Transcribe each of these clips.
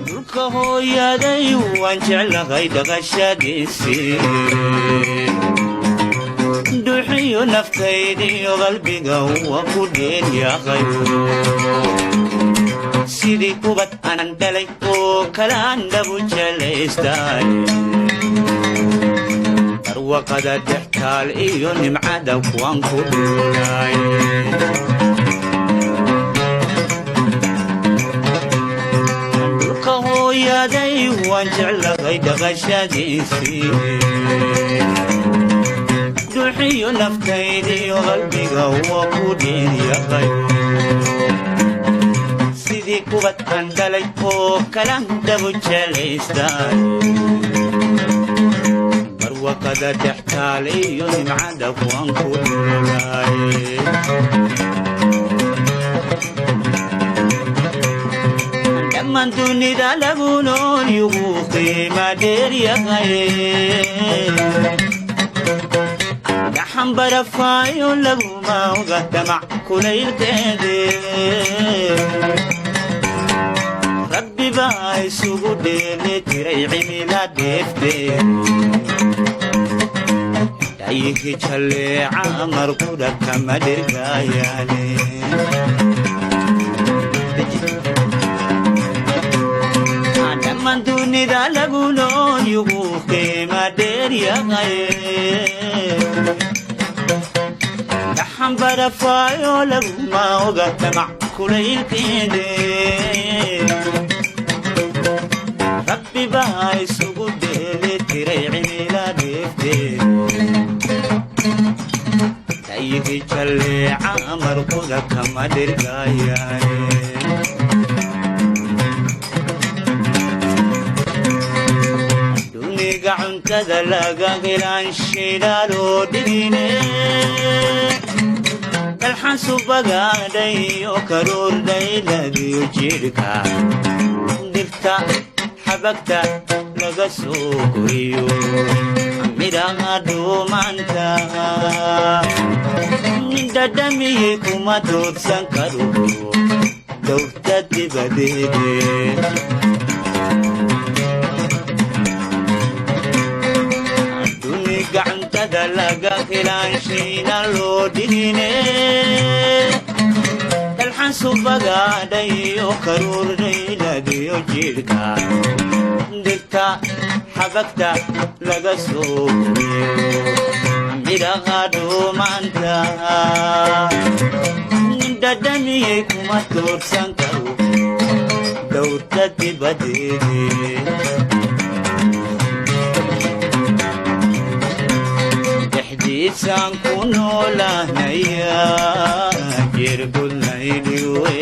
Dhulka hooyaday waan jeclahay dhaqashadiisii, dhuuxiyo naftaydiyo qalbiga waa ku dheelyaqay. Sidii kubad anan dhalay oo kalaan dhabu jelaystay, barwaqada dhextaal iyo nimcada kuwaan ku dhuulay. Dhulka hooyaday waan jeclahay dhaqashadiisii, dhuuxiyo naftaydiyo qalbiga waa ku dheelyaqay. Sidii kubad aan dhalay oo kalan dhabu jelaystay, barwaqada dhextaal iyo nimcada kuwaan ku dhulay. Dhammaan dunida lagu nool yugu qiima dheeryaqay, dhaxan barafaayo laguma oga damac kulaylkeede. Rabbi baa isugu dheeli tiray cimila dheefteed, dhayihi jalleeca marqudha kama dhirgaayaane. Dhammaan dunida lagu nool yugu qiima dheeryaqay, dhaxan barafaayo laguma oga damac kulaylkeede. Rabbi baa isugu dheeli tiray cimila dheefteed, dhayihi jalleeca marquda kama dhirgaayaane. Duniga cuntada laga helaan shidaaloo dhigine, dalxan subagaadhayo karuur dhayladiyo jidhka, dhirta xabagta laga soo goriyo midhaha dhuumanta, nin dhadhamiyey kuma doodsan karo dowrta dibadeede. Duniga cuntada laga helaan shiina loo dhigine, dalxan subagaadhayo karuur dhayladiyo jidhka, dhirta xabagta laga soo guriyo midhaha dhuumanta, nin dhadhamiyey kuma doorsan karo dowrta dibadeede. Dhexdiisaan ku noolahnaya jirgudnaydhiwe,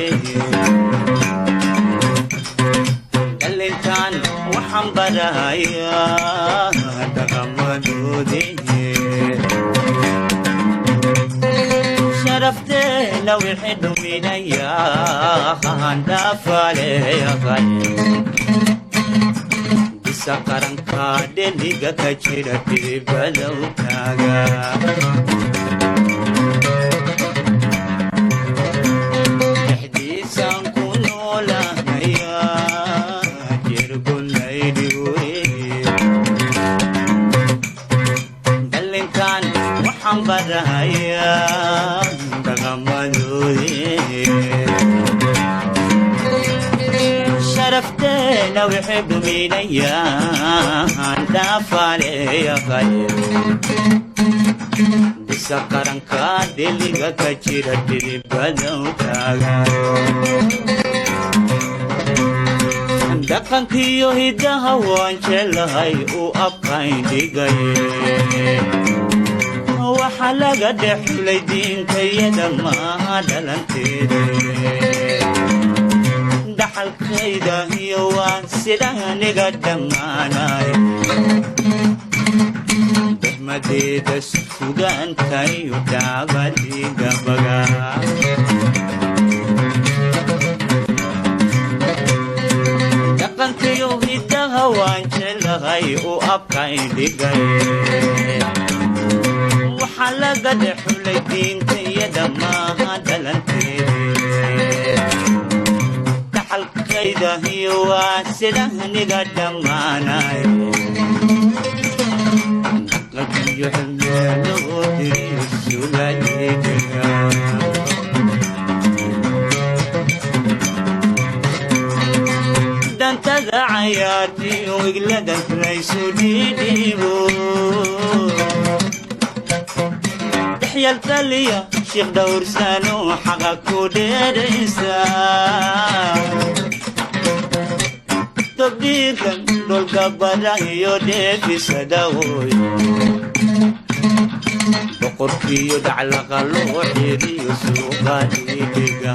dhalintaan waxaan barahayaa dhaqamadoodii. Sharafteena wixii dhuminayaa handhaafaleeyaqay, bisa qaranka dheliga ka jira dhiribadow taaga. Dhexdiisaan ku noolahnaya jirgudnaydhiwe, dhalintaan waxaan barahayaa dhaqamadoodii. Sharafteena wixii dhuminayaan dhaafaleeyaqay, bisa qaranka dheliga ka jira dhiribadow taaga. Dhaqankiyo hiddaha waan jeclahay uu abkayn dhigay, waxaa laga dhex xulay diintayada maaha dhalanteede. Dhaxalkayda iyo waan sida aniga dhammaanay, dehmadeeda sugaantayo dhaabadigabaga. Dhaqankiyo hiddaha waan jeclahay uu abkayn dhigay, waxaa laga dhex xulay diintayada maaha dhalanteede. Dhaxalkayda iyo waa sidahniga dhammaanay dhaqankiyo xilmeeloo diriyo sugaadhiga. Dantada cayaartiyo wiglada laysu dhiidhiibo dexyal taliya shiikh dhowrsano xaqa ku dheeraysa tobdiiran dholka bara iyo dheefisadawoy boqorkiiyo dhaclaqa loo xiriyo suuqaadhiga.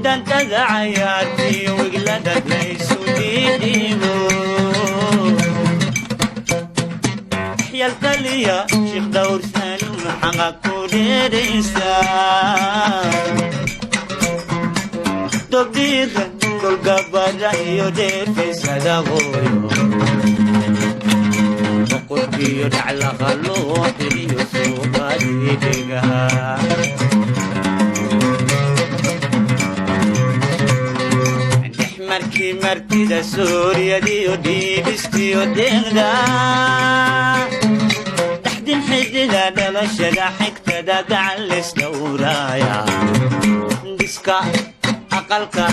Dantada cayaartiyo wiglada laysu dhiidhiibo yaltaliya shiikh dhowrsanu xaqa ku dheeraysa tobdiiran dholgabada iyo dheefaysadaqooyo boqorkiiyo dhaclaqa loo xiriyo suuqaadhiga. Markii martida suuriyadiyo dhiibistiyo deeqda dhaxdin xidida dhalashada xigtada gacan laysdhowraaya dhiska aqalka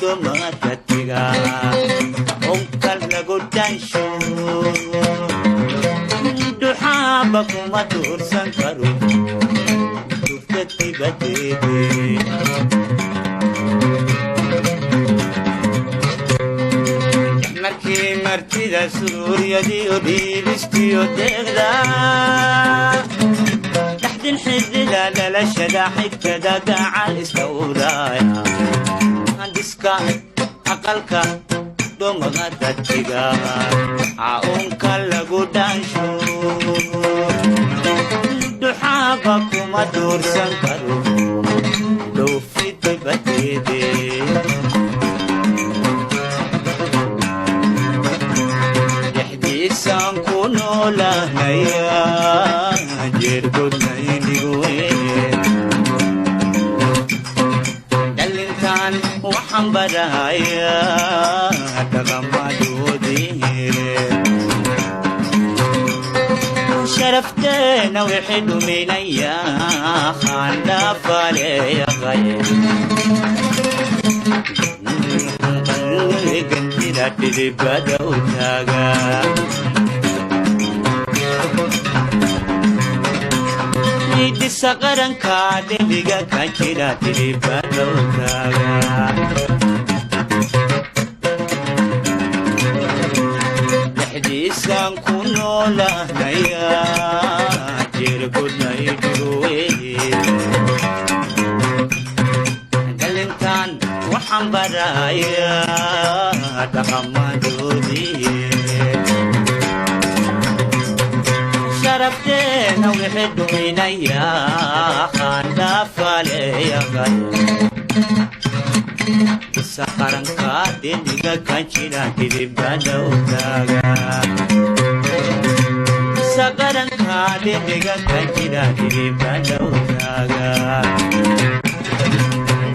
dumada tiga onkal lagu dhaansho duxaaba kuma duursan karo durta dibadeede. Markii martida suuriyadiyo dhiibistiyo deeqda dhaxdin xidida dhalashada xigtada gacal isdhowraaya dhiska aqalka dhomada tiga caunka lagu dhaansho duxaaba kuma duursan karo dhoofi dibadeede. Dhexdiisaan ku noolahnaya jeergodnaynigowe dhalintaan waxaan barahayaa dhaqamadoodii sharafteena wixii dhuminaya khaandhaafaleeyaqay gantida dhidibada u taaga. Dhisa qaranka dembiga ka jira dhidibada u taaga. Dhexdiisaan ku noolahnaya jeergodnaydhigowe dhalintaan waxaan barayaa dhaqamadoodii sharafteena wixii dhuminaya khaandhaafaleeyaqay isa qaranka dembiga ka jira dhidibada u taaga. Isa qaranka dembiga ka jira dhidibada u taaga.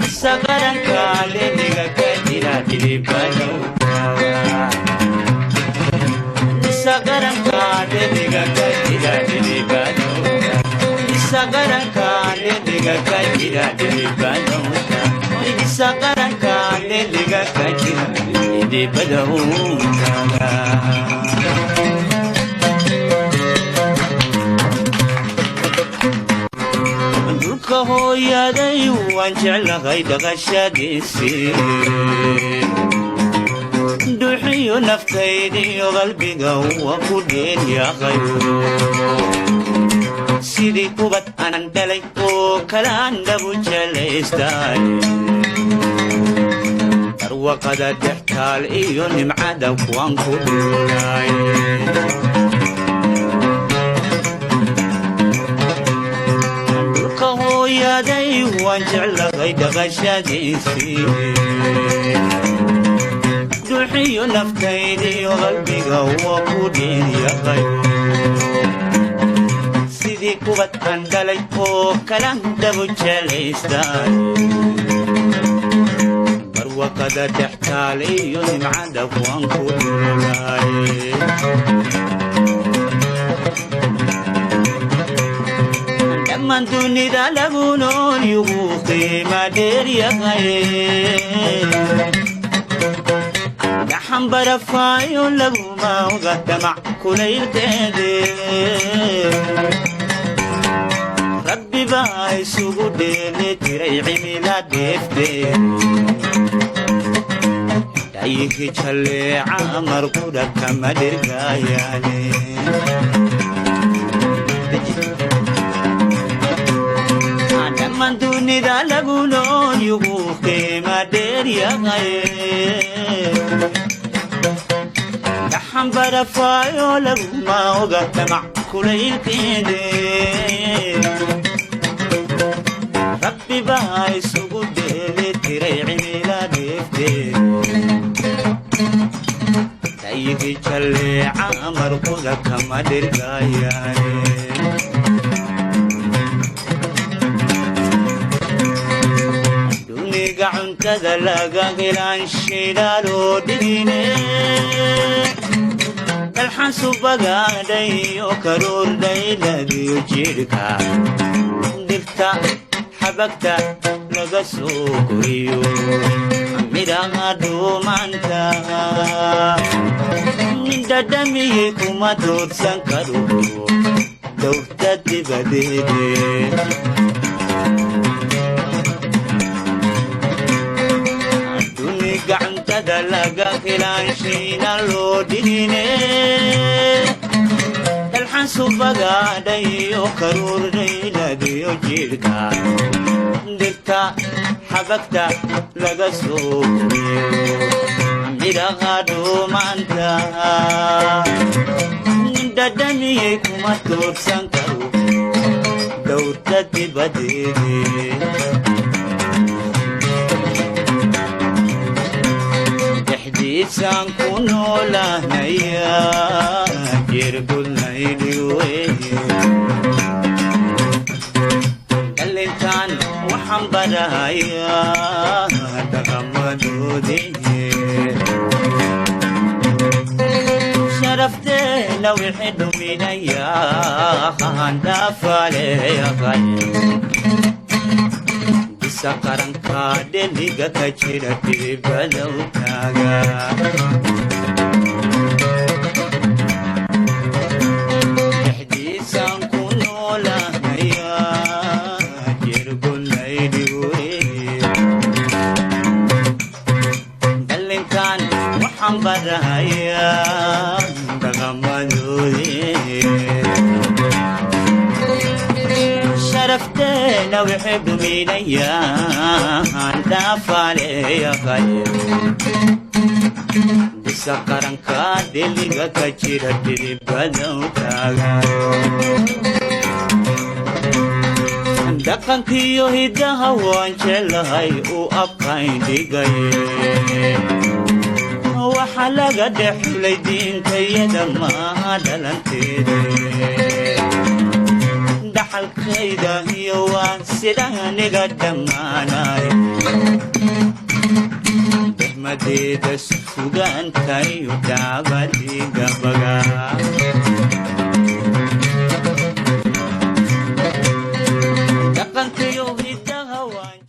Isa qaranka dembiga ka jira dhidibada u taaga. Isa qaranka dembiga ka jira dhidibada u taaga. Isa qaranka dembiga ka jira dhidibada u taaga. Isa qaranka dembiga ka jira dhidibada u taaga. Dhulka hooyaday waan jeclahay dhaqashadiisii duxiyo naftaydiyo qalbiga waa ku dheelyaqayo sidii kubad anan dhalay oo kalaan dhabu jelaystay barwaqada dhextaal iyo nimcada kuwaan ku dhuulay. Dhulka hooyaday waan jeclahay dhaqashadiisii duxiyo naftaydiyo qalbiga waa ku dheelyaqayo sidii kubad Ubad aan dhalay oo kala dabu jelaystaan, barwaqada dhextaal iyo nimcada waan ku dhululaay. Dhammaan dunida lagu nool yugu qiima dheeryahay, gaxan barafaayo laguma oga damac kulaylkeede. Rabbi baa isugu dheeli tiray cimila dheefteed, dhayihi jalleeca marqudha kama dhirgaayaane. Dhammaan dunida lagu nool yugu qiima dheeryahay, gaxan barafaayo laguma oga damac kulaylkeede. Rabbi baa isugu dheeli tiray cimila dheefteed, dhayihi jalleeca marquda kama dhirgaayaane. Duniga cuntada laga helaan shidaaloo dhigine, dalxan subagaadhayo karuur dhayladiyo jidhka, dhirta xabagta laga soo koriyo midhaha dhuumanta, nin dhadhamiyey kuma doorsan karo dowrta dibadeede. Duniga cuntada laga helaan shayna loo dhigine, dalxan subagaadhayo karuur dhayladiyo jidhka, dhirta xabagta laga soo koriyo midhaha dhuumanta, nin dhadhamiyey kuma doorsan karo dowrta dibadeede. Dhexdiisaan ku noolahnaya jirgudnaydhiwe, dhalintaan waxaan barahayaa dhaqamadoodii. Sharafteena wixii dhuminayaa handhaafaleeyaqay, bisa qaranka dheliga ka jira dhiribadow taaga. Dhexdiisaan ku noolahnaya jirgunaydhiwe, dhalintaan waxaan barahayaa dhaqamadoodii. Sharafteena wixii dhuminayaan dhaafaleeyaqay, bisa qaranka dheliga ka jira dhiribadow taaga. Dhaqankiyo hiddaha waan jeclahay u abkayn dhigay, waxa laga dhex xulay diintayada maaha dhalanteede. Dhaxalkayda iyo waan sida aniga dhammaanay, dehmadeeda sugaantayo dhaabadiga baga. Dhaqankiyo hiddaha waan